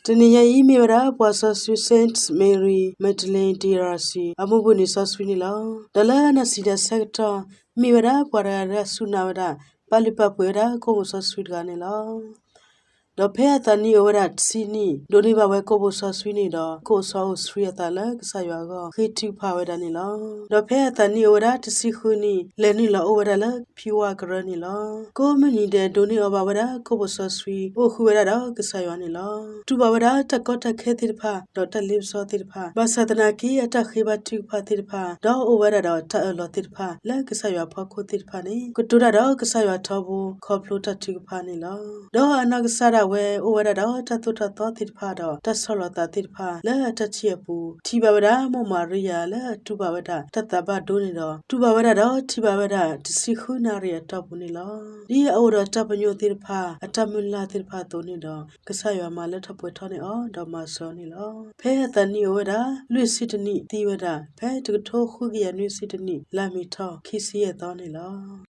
တနံၤညါအံၤမ့ၢ်ဝဲဒၣ် ပှၤစီဆှံ Saint Mary Magdalene de Rossi အမူပူၤန့ၣ်စီဆှံန့ၣ်လီၤ. ဒီးလၢအနီၢ်ဆံးဒၣ်ဆၢကတီၢ် မ့ၢ်ဝဲဒၣ်ပှၤတဂၤလၢအစူၢ်နာ်ဝဲဒၣ် ပာ်လုၢ်ပာ်ပှ့ၤဝဲဒၣ်ကိၣ်ဘူၣ်စီဆှံတဂၤန့ၣ်လီၤ. ဒီးဖဲအသးနံၣ်အိၣ်ဝဲဒၣ်တဆံနံၣ် ဒိးန့ၢ်ဘၣ်ဝဲကိၣ်ဘူၣ်စီဆှံန့ၣ်ဒီး ကအိၣ်စီအိၣ်ဆှံအသးလၢကစၢ်ယွၤအဂီၢ် ဃ့ထုကဖၣ်ဝဲဒၣ်န့ၣ်လီၤ. ဒီးဖဲအသးနံၣ်အိၣ်ဝဲဒၣ်တဆံဃုနံၣ် လဲၤနုာ်လီၤအိၣ်ဝဲဒၣ်လၢဖံဝါကရၢန့ၣ်လီၤ. ကိးမုၢ်နံၤဒဲး ဒိးန့ၢ်အီၤဘၣ်ဝဲဒၣ်ကိၣ်ဘူၣ်စီဆှံ အိၣ်ဃုာ်ဝဲဒၣ်ဒီးကစၢ်ယွၤန့ၣ်လီၤ. တူၢ်ဘၣ်ဝဲဒၣ်တၢ်ကီတၢ်ခဲသ့ၣ်တဖၣ် ဒီးတၢ်လ့ပစီသ့ၣ်တဖၣ် ဘၣ်ဆၣ်သနာ်က့ အတၢ်ဃ့ဘါထုကဖၣ်သ့ၣ်တဖၣ် ဒီးအိၣ်ဝဲဒၣ်ဒီးတၢ်အၢၣ်လီၤသ့ၣ်တဖၣ် လၢကစၢ်ယွၤအဖီခိၣ်သ့ၣ်တဖၣ်န့ၣ် ကတိၤတၢ်ဒီးကစၢ်ယွၤထီဘိ ခီဖျိတၢ်ထုကဖၣ်န့ၣ်လီၤ. ဒီးအနီၢ်ကစၢ်ဒၣ်ဝဲ အိၣ်ဝဲဒၣ်ဒီးတၢ်သိၣ်တၢ်သီသ့ၣ်တဖၣ်ဒီး တၢ်ဆီၣ်လီၤသးသ့ၣ်တဖၣ် လၢအတၢ်ထံၣ်အပူၤ ထံၣ်ဘၣ်ဝဲဒၣ် မိၢ်မၤရံယၤလၢအတူၢ်ဘၣ်ဝဲဒၣ် တၢ်သးဘၣ်ဒိန့ၣ်ဒီး တူၢ်ဘၣ်ဝဲဒၣ်ဒီးထံၣ်ဘၣ်ဝဲဒၣ် တဆံဃုနၣ်ရံၣ်အတီၢ်ပူၤန့ၣ်လီၤ. ဒ်အအိၣ်ဒီးတၢ်ပညိၣ်သ့ၣ်တဖၣ် အတၢ်မုၢ်လၢ်သ့ၣ်တဖၣ်အသိးန့ၣ်ဒီး ကစၢ်ယွၤမၤလၢထီၣ်ပှဲၤထီၣ်န့ၢ်အီၤ ဒီးမၤစၢၤအီၤန့ၣ်လီၤ. ဖဲအသးနံၣ်အိၣ်ဝဲဒၣ် လွံၢ်ဆံတနံၣ် သံဝဲဒၣ် ဖဲတကထိဃုကယၤနွံဆံတနံၣ် လါမ့ၤထီၣ် ခံဆံယဲၢ်သီန့ၣ်လီၤ.